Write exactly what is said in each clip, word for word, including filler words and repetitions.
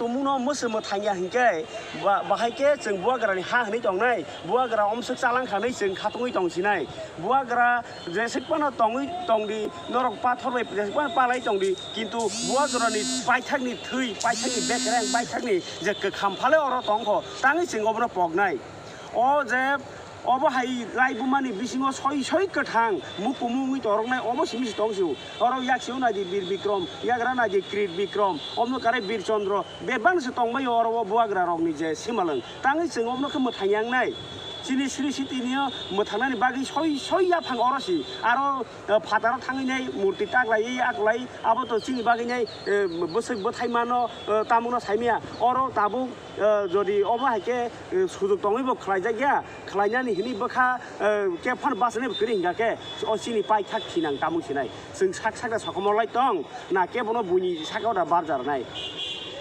Omono mwswi mwthangya hinkhe ba-, bahai khe chwng buagrani ha hwnwi tongnai, buagra omswk chalangkha hwnwi chwng khatungwi tongsinai. Buagra jeswk phano tongwi tongdi, norok pathor bai jeswk phano palai tongdi, kintu buagrani paithakni thwi, paithakni bekereng, paithakni je kwkham phale oro tongkho, tangwi chwng obono poknai. O je obo hai laibumani bisingo soi soi kwthang mukumu wngwi toroknai obo simi se tong sio. Oro yaksio naidi Bir Bikrom, yagra naidi Krit Bikrom, omno kare Bir Chondro, bebak se tongbaio oro o buagra rokni je simalwng. Tangwi chwng obno khe mwthang yangnai. Chini Sri Sitini o mwthangnani bagwi soi soi yaphang oro si. Aro, eh, phataro thangwi nai murti taklaiwi aklai abo to chini bagwi nai, eh, bwswk bwthai mano, eh, tamungno saimaya. Oro tabuk, eh, jodi obo hai khe, eh, sujuk tongwi bo khlaijakya, khlainani hwnwi bwkha, eh, khe phan bachani bo kwrwi hingkha khe o chini paithak thinang tamung sinai. Chwng sak sakda sokomorlai tong, na kebono buini sakao da barjarnai.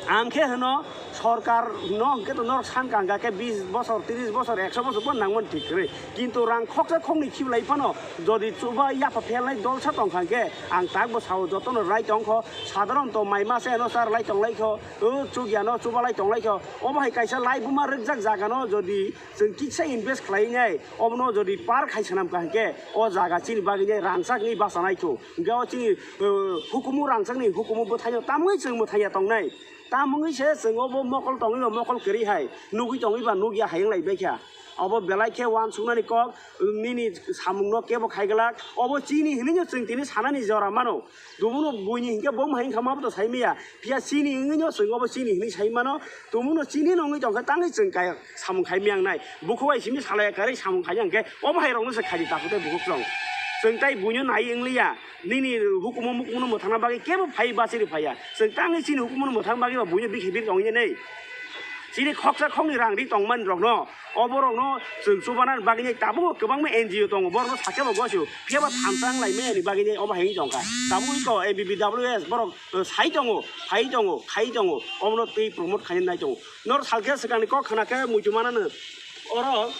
Ang khe hwno, sorkar no hwnkhe to norok san kangkha khe bis bosor, tris bosor, ekso bosor bo nangmani thik kwrwi. Kintu rang khoksa khoknwi khiblai phano jodi chuba yapha phelnai dolsa tongkha hwnkhe ang tak bo sao jotono rai tongkho, sadharon to mai masa eno charlai tonglaikho, o chukya no chubalai tonglaikho. Obo hai kaisa laibuma rwkjak jaga no jodi chwng kisa invest khlainai, obono jodi park hai swnamkha hwnkhe o jaga chini bagwi nai rangchakni bachanaikho. Hwnkhe o chini, eh, hukumu rangchakni hukumu bwthaino tamungwi chwng mwthangya tongnai. Tamungwi se chwng obo mokol tongwi ba mokol kwrwi hai, nugwi tongwi ba nugya hai wng lai baikha. Obo belai khe uansuknani kok, nini samungno kebo khai glak. Obo chini hinwi no chwng tini sanani jora mano. Tumuno buini hinkhe bo hai wngkha ma bo to sai maya. Phiya chini wngwi no chwng obo chini hinwi sai mano. Tumuno chini no wngwi tongkha tangwi chwng kaya samung khai maya wngnai. Bukhuk bai simi salaya kwrwi samung khai ya hwnkhe obo hai rokno se khai di takhuk tei bukhuk chwng. Chwng tai buino nai wngliya. Nini hukumu mukumuno mwthangna bagwi kebo phai bachiri phaiya. Chwng tangwi chini hukumu mwthang bagwi ba buino bikhi bir tongwi nai. Chini khoksa khokni rang ri tongmani rokno, oborokno chwng chubanani bagwi nai tabukbo kwbangma N G O tongo, borokno sakhe bo gosio, phiya ba thamsa wng lai mani bagwi nai obo hai wng tongkha. Tabukbo to A B B W S borok, eh, sai tongo, phai tongo, khai tongo, omono twi promote khaina nai tongo. Norok salkhe swkangni kok khna khe muitu manano. Oro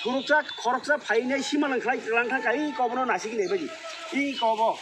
thuruksa khoroksa phainai simalwng khlai lang thangkha, iko obono nasik nai bagwi. Iko obo.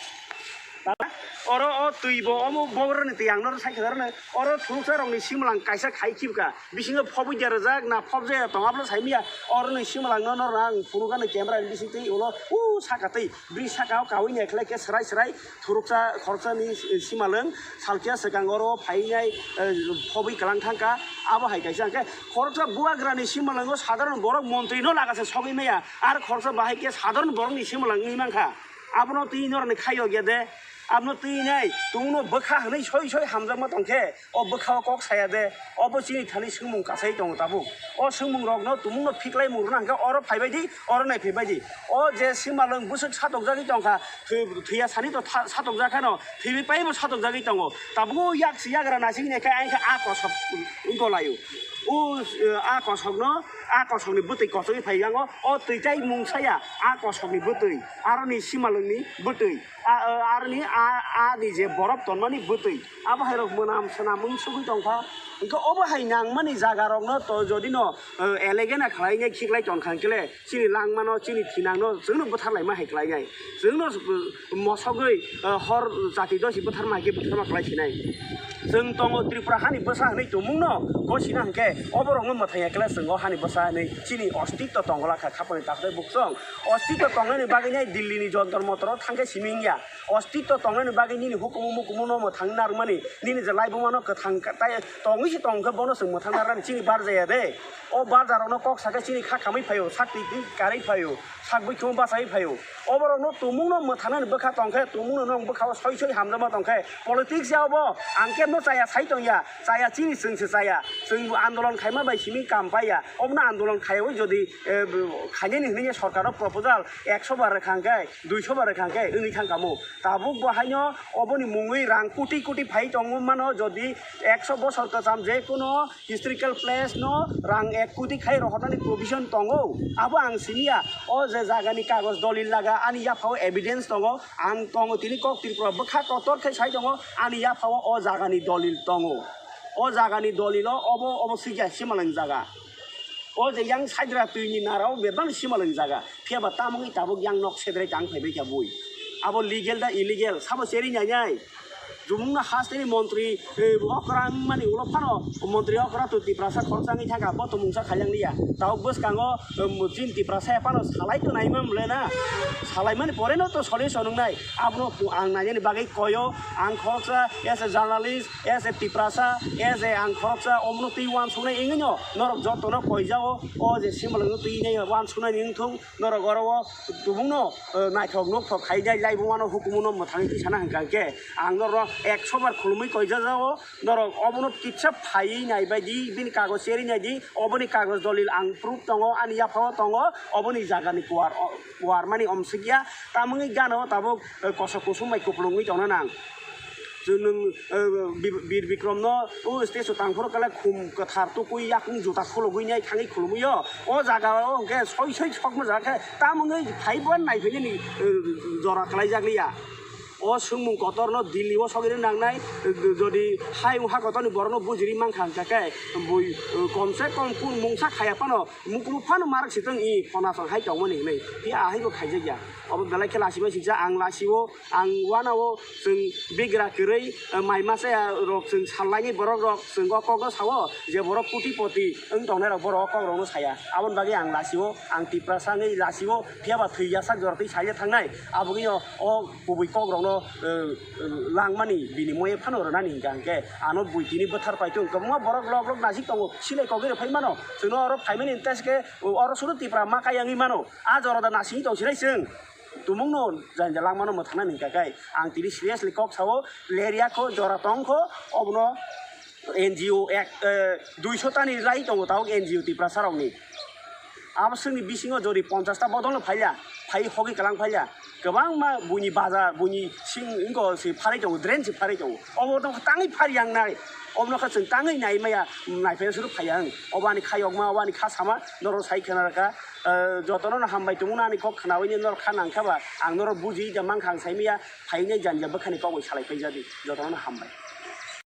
Oro o twi bo omo bobrani twi ang norok sai khe oro thuruksa rokni simalwng kaisa khai khibka. Bisingo phobwi de rwjak na phobjaya tong ablo sai maya. Oroni simalwng no norok ang phunukani camera ni bising twi ulo u saka twi. Bini saka o kaui naikhlai khe swrai swrai thuruksa khoroksani simalwng salkhe swkang oro phainai, eh, phobwi kwlang thangkha. Abo hai kaisa hwnkhe khoroksa bubagrani simalwngo sadharon borok montri no laga se sogwi maya, ar khoroksa bahai khe sadharon borokni simalwng wngwi mankha. Abono twi norokni khaio ya de? Abono twi nai tungno bwkha hwnwi soi soi hamjakma tongkhe. O bwkha o kok saya de, obo chini thani swngmung kasai tongo tabuk. O swngmung rokno tumungno phiklai mung rwna hwnkhe oro phaibai di, oro nai phaibai di. O je simalwng bwswk satokjagwi tongkha, thwi-, thwiya sani to tha-, satokjak kheno, thwibai paibo satokjagwi tongo. Tabuk o yak yagra nasing nai khe ayang khe a kosok wng golaio. O, eh, a kosokno, a kosokni bwtwi kosogwi phai yango, o twi tai mung saya, a kosokni bwtwi, aroni simalwngni bwtwi. A, a, aroni a, a ni je borok tonmani bwtwi, abo hai rok mwnam swnam wng sugwi tongkha. Hwnkhe obo hai nangmani jaga rokno to jodi no, eh, elegena khlai nai khiklai tongkha hwnkhe le chini langmano, chini thinangno chwngno bwtharlaima hai khlai nai. Chwngno, eh, mosogwi, eh, hor jati dosi bwtharma hai khe bwtharma khlai sinai. Chwng tongo Tripura hani bwsa hwnwi tongmungno gosina hwnkhe oborokno mwthangya khe le chwng o hani bwsa hwnwi chini ostitto tongwlakha khapani takhwlai buksong. Ostitto tongnani bagwi nai Dillini Jontor Montoro thangkhe simi wngya. Ostitto tongnani bagwi nini hukumu mukumu no mwthang narwkmani, nini je laibuma no kwthang ka-, tai tongwi se tongkhe bono chwng mwthang narwknani chini barjaya de. O barjarokno kok sakhe chini kha khamwi phaio, sak twi twi karwi phaio, sak bwkhwngo bachai phaio. Oborokno tumungno mwthangnani bwkha tongkhe, tumungno nwng bwkhao soi soi hamjakma tongkhe, politics ya obo ang kebo chaya sai tongya, chaya chini chwngse chaya, chwng andolon khaima bai simi kam paiya, obono andolon khaiwi jodi, eh, khainani hwnwi sorkaro proposal ekso bar rwkha hwnkhe, duiso bar rwkha hwnkhe wngwi thangkha mo. Tabuk bo haino oboni mungwi rang koti koti phai tongwi mano, jodi ekso bosor kwcham je kono historical place no rang ek koti khai rohornani provision tongo, abo ang simiya. O je jagani kagoj dolil laga ani yaphao evidence tongo, ang tongo tini kok Tripura bwkha kotor khe sai tongo, ani yaphao o jagani dolil tongo. O jagani dolilo obo, obo sikya simalwng jaga. O je yang saidra twini narao bebak simalwng jaga. Phiya ba tamungwi tabuk yang nok sedrai tang phaibai kha bui. Abo legal da illegal, sabo cheri nai nai. Tumungno hasteni montri, eh, okra wngmani ulo phano montri okra to Tiprasa khoroksa wngwi thangkha, bo to mungsa khailanglia. Tabuk bwskango, eh, chini Tiprasa phano salai to naima mole na. Salaimani pore no to solution wngnai. Abono ang nainani bagwi koyo, ang khoroksa as a journalist, as a Tiprasa, as a ang khoroksa omono twi uansuknai wngwino norok jotono koijao, o je simalwkno twi nai uansuknai wngthung, norok oro o tumungno, eh, naithok nukthok khainai laibumano hukumuno mwthangwi twi sana hwnkha hwnkhe, ang norok ekso bar khulumwi koijajao, norok obono kisa phaiwi naibaidi, bini kagoj cherwi naidi, oboni kagoj dolil ang proof tongo, ani yaphao tongo, oboni jagani kuar, o, kuar mani omswkya, tamungwi gana o tabuk, eh, kosok kusum bai kupulungwi tongna nang. Chwng nwng, eh, Bir, Bir Bikrom no o stage o tangphuru kala khum kwthar tukui yakung juta khulugui nai thangwi khulumui o. O jaga o hwnkhe soi soi sokma jaga khe tamungwi phai bo nai phai nini, eh, jora kwlai jak liya. O swngmung kotor no Delhi o sogwi rw nangnai, eh, jodi hai wngkha kotor ni borok no bujiri mankha hwnkhe khe bui, eh, kom se kom kun mungsa khaya phano mukumu phano marak sitwng i khona song hai tongmani hinwi. Phiya ahai bo khaijak ya. Obo belai khe lachimai sijak ang lachio. Ang uanao chwng bigra kwrwi, eh, mai masa rok chwng sallaini borok rok chwng o kokno sao je borok kuti poti wng tongnai rok borok o kok rokno saya. Aboni bagwi ang lasio, ang Tiprasa wngwi lasio, phiya ba thwi yasak jora twi saile thangnai. Aboni o, o kubui kok rokno, eh, eh, langmani binimoye phano rwnani hingka hingke ano bui tini bwthar paitung kwbangma borok lok lok nasik tongo silai kogwi rw phai mano chwngno oro phaimani tei se khe oro suru Tipra ma kayangwi mano a jora da nasingwi tong sinai chwng. Tumungno janja langmano mwthangna hingka khe ang tini seriously kok sao, lerya kho, jora tong kho, obono N G O ek, eh, duiso tani lai tongo tabuk N G O Tiprasa rokni. Abo swngni bisingo jori ponchash ta bodol no phaila, phai hogwi kwlang phaila. Kwbangma buini baja, buini sing wngko se pharwi tongo, drain se pharwi tongo. Obo tangwi phari yang nai, obono khe chwng tangwi nai maya, naiphai suru phaiya ang. Obo ani khayokma, obo ani kha sama, norok sai khna rwkha. Eh, jotono no hambai tongo, ani kok khnawi norok kha nangkha ba, ang norok buji ja mankha, ang sai maya phainai janja bwkhani kok bai salai paijadi, jotono no hambai.